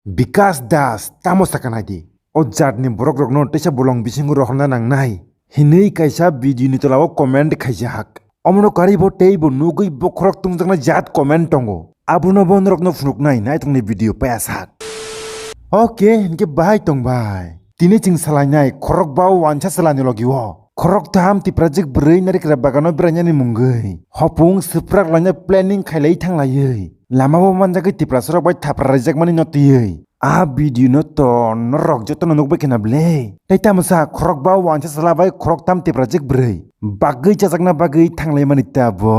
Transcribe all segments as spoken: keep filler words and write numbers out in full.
Bikas Das, tamo sakha naidi. O jatni borokrokno teisa bolong bisingo rohorna nangnai hinwi kaisa video ni tola o comment khaijak. Omono karwi bo tei bo nugwi bokhorok tungjaknai jat comment tongo. Abono bo norokno phunuknai naitongni video payasak. Oke, hinkhe bahai tongbai. Tini chwng salainai khorok ba wansa salani logi o. Khorok tham Tiprajik bwrwi narikra bagano berainani mungwi. Hopung swprak laina planning khailai thanglaiwi. Lama o manjagwi Tiprasarok bai thapra raijakmani no twiwi. A video no to norok jotono nukbai khena ble. Tei tamsa khorok ba wansa sala bai khorok tam Tiprajik bwrwi. Bagwi chajakna bagwi thanglaimani ta bo.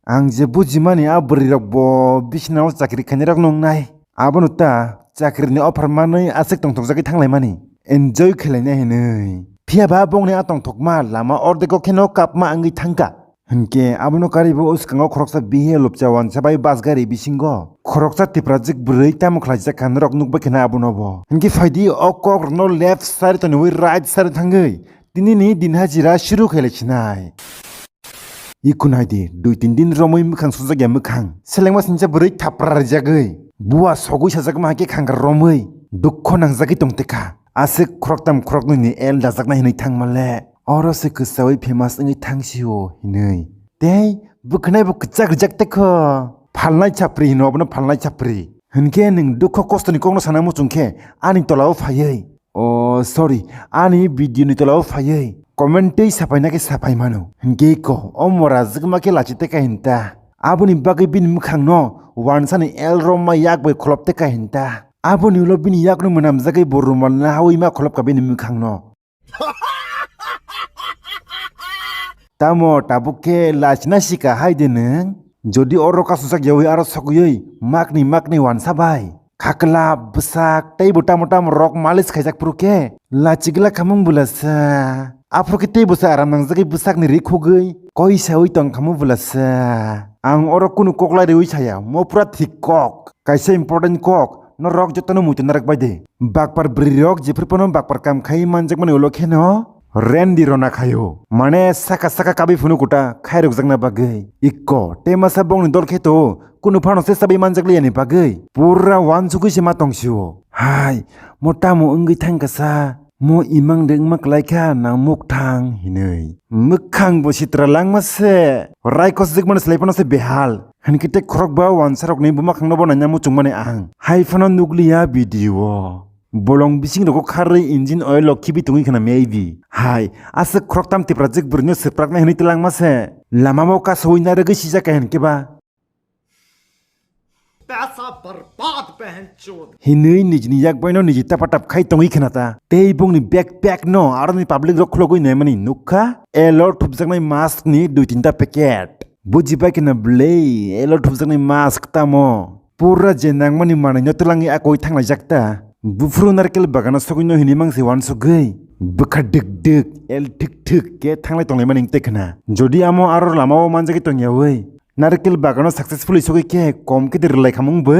Ang je bujimani a bwrwirok bo bisinao chakri khainai rok nungnai. Abono ta chakri ni offer manwi aswk tongthokjagwi thanglaimani. Enjoy khlaina hinwi. Phiya ba bongni a tongthokma lama ordego kheno kapma wngwi thangkha. Hinkhe abono karwi bo uskango khoroksa bihe lupcha wansa bai bus gari bisingo khoroksa Tiprajik bwrwi tamo khlaijak kha norok nukbai kheno abono bo. Hinkhe phaidi o kok rokno left side tonwi right side thangwi tinini din hajira shuru khailai sinai. Iku naidi, dui tin din romwi mwkhang sujak ya mwkhang. Selengma sincha bwrwi thapra rijagwi. Buwa sogwi sajak ma khe khangar romwi. Dukho nangjagwi tong tekha. Aswk khoroktam khoroknwi ni el dajaknai hinwi thangmale. Oro se kwsawi famous wngwi thangsio hinwi. Tei bwkhnai bo kwchak rijak tekho. Phalnai chapri hino abono phalnai chapri. Hinkhe nwng dukho kostoni kokno sana muchung khe ani tolao phaiwi. Oh, sorry, ani video ni tolao phaiwi comment tei sapaina khe sapai mano. Hinkhe ko, o mora jwkma khe lachi teka hinta. Aboni bagwi bini mwkhangno wansani el romma yak bai kholop teka hinta. Aboni ulo bini yakno mwnamjagwi bo rumal nahawi ma kholopka bini mwkhangno. Tamo tabuk khe lachina sika hai de nwng? Jodi oro kasujak yawi aro sogwi makni makni wansa bai. Khakla, bwsak, tei bo tamo tamo rok malis khaijak phuru khe lachigla khamung bwlasa. Aphuru khe tei bwsa aram nangjagwi bwsakni ri khugwi koi sawi tong khamu bwlasa. Ang oro kunu kok lai riwi saya, mo pura thik kok. Kaisa important kok, norok jotono muitu narak bai de. Bakpar bwrwi rok jephru phano bakpar kam khai manjakmani ulo kheno rendi rona khaio. Mane saka saka kabi phunu kuta khairokjakna bagwi. Ikko, tei masa bongni dol khe to, kunu phano se sabai manjak liyani bagwi. Pura wansugwi se ma tongsio. Hai, mo tamo wngwi thangkha sa? Mo imang de wngma kwlai kha na mukthang hinwi. Mwkhang bo sitra langma se. Raikos jwkmano slai phano se behal. Hinkhe tei khorok ba wansarokni buma khangno bo naina muchungmani ang. Hai phano nukliya video o. Bolong bising rogo kharwi engine oil rok khibi tongwi khna maybe. Hai, aswk khoroktam Tiprajik bwrwino swpraknai hinwi twlangma se. Lamao kasawi narwgwi sijak kha hinkhe ba. Paisa barbad, behenchod. Hinwi nijini yak baino niji tapa tap khai tongwi khna ta. Tei bongni backpack no aroni public rok khulogwi naimani nukha. Elo thupjaknai mask ni dui tinta packet. Bujibai khna bwlwi elo thupjaknai mask tamo. Pura je nangmani manwi no twlangwi akoi thanglaijak ta. Buphuru narkel bagano sogwi no hinwi mangsi wansugwi. Bwkha dik dik, el thik thik khe thanglai tonglaimani wngte khna. Jodi amo aro lamao manjagwi tongyawi. Narkel bagano successfully sogwi khe kom khe de rwlai khamung bo.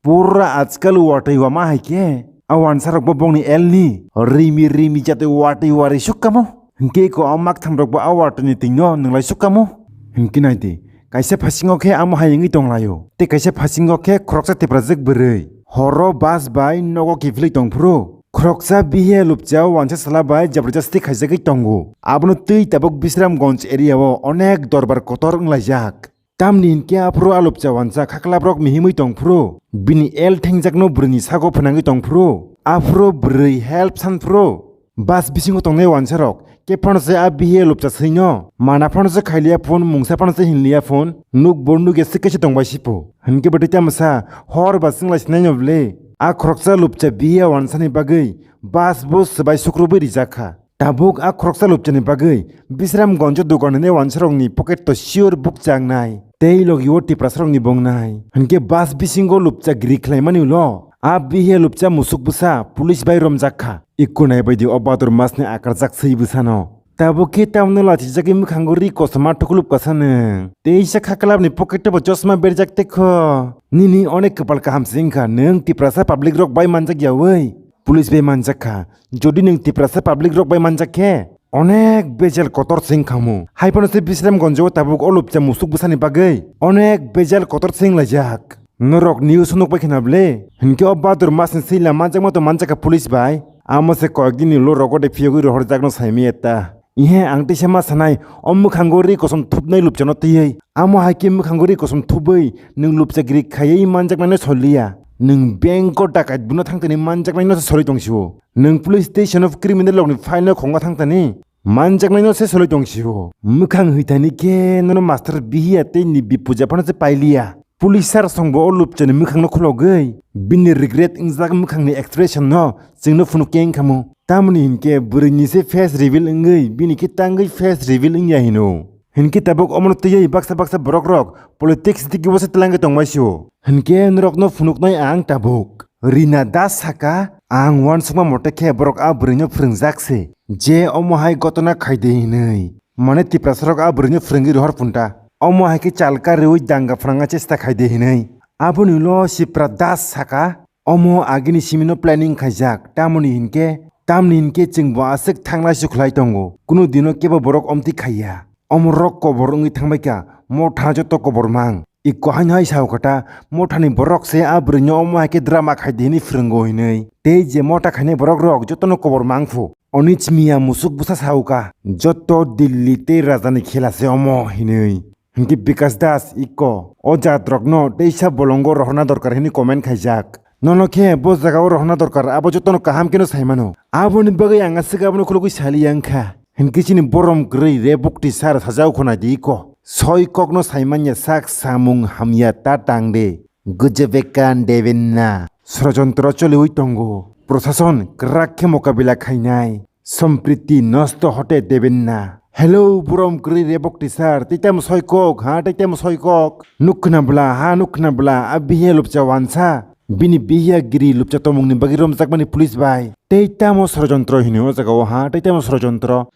Pura ajkal watwi wama hai khe. A wansarok bo bongni elni rimi rimi jatwi watwi wari suk kamo. Hinkhe ko a maktham rok bo a watwi ni twino nwnglai suk kamo. Hinkhe nai di, kaisa phasingo khe amo hai wngwi tonglaio. Tei kaisa phasingo khe khoroksa Tiprajwk bwrwi. Horo bus bai nogo kiphilwi tongphuru. Khoroksa bihiya lupcha wansa sala bai jabardasti khaijagwi tongo. Abono twi tabuk Bisramganj area o onek dorbar kotor wnglaijak. Tamni hinkhe aphuru a lupcha wansa khaklabrok mihimwi tongphuru, bini el thengjakno bwrwini sago phnangwi tongphuru, aphuru bwrwi help sanphuru. Bus bisingo tongnai wansarok, khe phano se a bihiya lupcha swino, mana phano se khailiya phone, mungsa phano se hinliya phone, nukbo nukya swk khe se tongbai sipo. Hinkhe bwtwi tamsa hor ba chwnglai sinaino bwle, a khoroksa lupcha bihiya wansani bagwi bus bo swbai sukrubwi rijak kha. Tabuk a khoroksa lupchani bagwi Bisramganjo dogan hwnwi wansarokni pocket to sure bukchaknai tei logi o Tiprasarokni bongnai. Hinkhe bus bisingo lupcha giri khlaimani ulo a bihiya lupcha musuk bwsa police bai romjak kha. Ikko nai baidi o Bhadur masni akarjak swi bwsano. Tabuk khe tamno lachijagwi mwkhango ri kosom ma thuklupkasa nwng. Teisa khaklapni pocket o bo chosma berjak tekho. Nini onek kwpal kaham se wngkha nwng Tiprasa public rok bai manjak yawi. Police bai manjak kha. Jodi nwng Tiprasa public rok bai manjak khe, onek bejal kotor se wngkhamu. Hai phano se Bisramganjo o tabuk o lupcha musuk bwsani bagwi onek bejal kotor se wnglaijak. Norok news nukbai khna ble? Hinkhe o badur masni sila manjakma to manjakha police bai. Amo se koyekdin ni ulo rogo de phiyogwi rohorjakno saimaya ta. Ihe ang teisa ma sanai, o mwkhango ri kosom thupnai lupchano twiwi. Amo hai khe mwkhango ri kosom thubwi nwng lupcha giri khaiwi manjaknaino soliya. Nwng bank o dakat buno thangtani manjaknaino se soli tongsio. Nwng police station of criminal rokni file no khonga thangtani manjaknaino se soli tongsio. Mwkhang hwithani khe nono master bihiya tei ni bipuja phano se pailiya. Police sir songbo o lupchani mwkhangno khulogwi bini regret wngjak mwkhangni expression no chwngno phunuk khe wngkhamu. Tamoni hinkhe bwrwini se face reveal wngwi bini khe tangwi face reveal wngya hino. Hinkhe tabuk omono twiwi baksa baksa borok rok politics dikibo se twlangwi tongbai sio. Hinkhe norokno phunuknai ang tabuk. Rina Das saka, ang uansukma mote khe borok a bwrwino phwrwngjak se je omo hai gotona khaide hinwi. Mane Tiprasarok a bwrwino phwrwngwi rohor phunta. Omo hai khe chalka rwi danga phrwngna chesta khaide hinwi. Aboni ulo Sipra Das saka, omo agini simino planning khaijak, tamoni hinkhe, tamni hinkhe chwngbo aswk thanglai sukhlai tongo. Kunu dino kebo borok omtwi khaiya. Omo rok kobor wngwi thangbaikha, motha joto kobor mang. Ikko haino hai sao kha ta, mothani borok se a bwrwino omo hai khe drama khaidi hinwi phwrwngo hinwi. Tei je motha khainai borok rok jotono kobor mang phu. Onich Mia musuk bwsa sao kha, joto Dilli tei Rajani khela se omo hinwi. Hinkhe Bikas Das ikko, o jat rokno teisa bolongo rohorna dorkar hinwi comment khaijak. Nono khe bo jagao rohorna dorkar, abo jotono kaham kheno sai mano. Aboni bagwi ang aswk abono khulugwi saliya wngkha. Hinkhe chini borom kwrwi Rebukti sir sajao khwna di ko. Soi kokno saimanya sak samung hamya ta tang de. Gujabekan Debenna. Sorojontro choliwi tongo. Prosason kwrak khe mokabila khainai. Sompriti nosto hote Debenna. Hello, borom kwrwi Rebukti sir. Tei tamo soi kok, ha? Tei tamo soi kok? Nuk khna bwla, ha? Nuk khna bwla? A bihiya lupcha wansa. Bini bihiya giri lupcha tomungni bagwi romjakmani police bai. Tei tamo sorojontro hino o jagao, ha? Tei tamo sorojontro?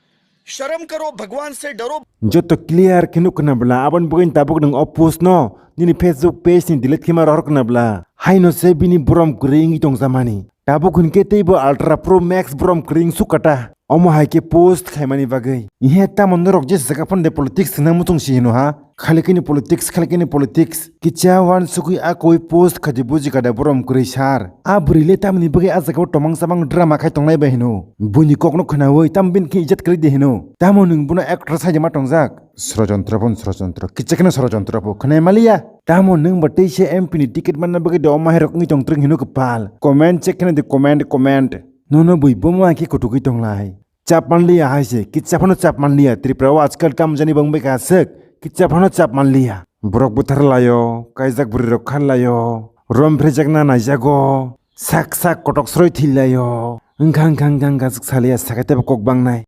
शर्म करो, भगवान से डरो। Joto clear khe nuk khna bwla, aboni bagwi tabuk nwng o post no nini Facebook page ni delete khe ma rohor khna bwla. Haino se bini borom kwrwi wngwi tongjakmani. Tabuk hinkhe teibo Ultra Pro Max borom kwrwi wngsuk kata. Omo hai khe post khaimani bagwi. Ihe tamo norok je jaga phano de politics swngna muchung si hino ha. Khali khe ni politics, khali khe ni politics. Kicha uansukwi a koi post khaidi buji kada borom kwrwi sir. A bwrwi le tamni bagwi a jagao tomang chamang drama khai tongnai bai hino. Buini kokno khwnawi tamo bini khe ijat kwrwi de hino. Tamo nwng bono actor sai de ma tongjak? Sorojontro pon sorojontro. Kicha kheno sorojontro pho khwnai maliya. Tamo nwng ba teisa M P ni ticket manna bagwi de omo hai rok wngwi tongtwrwng hino kwpal. Comment check kheno de comment, comment. Nono bui bomo hai khe kutukwi tonglai. Chap manliya hai se, kitsa phano chap manliya. Tripura o ajkal tamo jani bang bai ka aswk, kitsa phano chap manliya. Borok buthar laio, kaijak bwrwi rok khar laio, rom phrejakna naijago, sak sak kotok sroi thwi laio. Wngkha, wngkha, wngkha, wngkha, swk saliya, sakai teibo kok bangnai.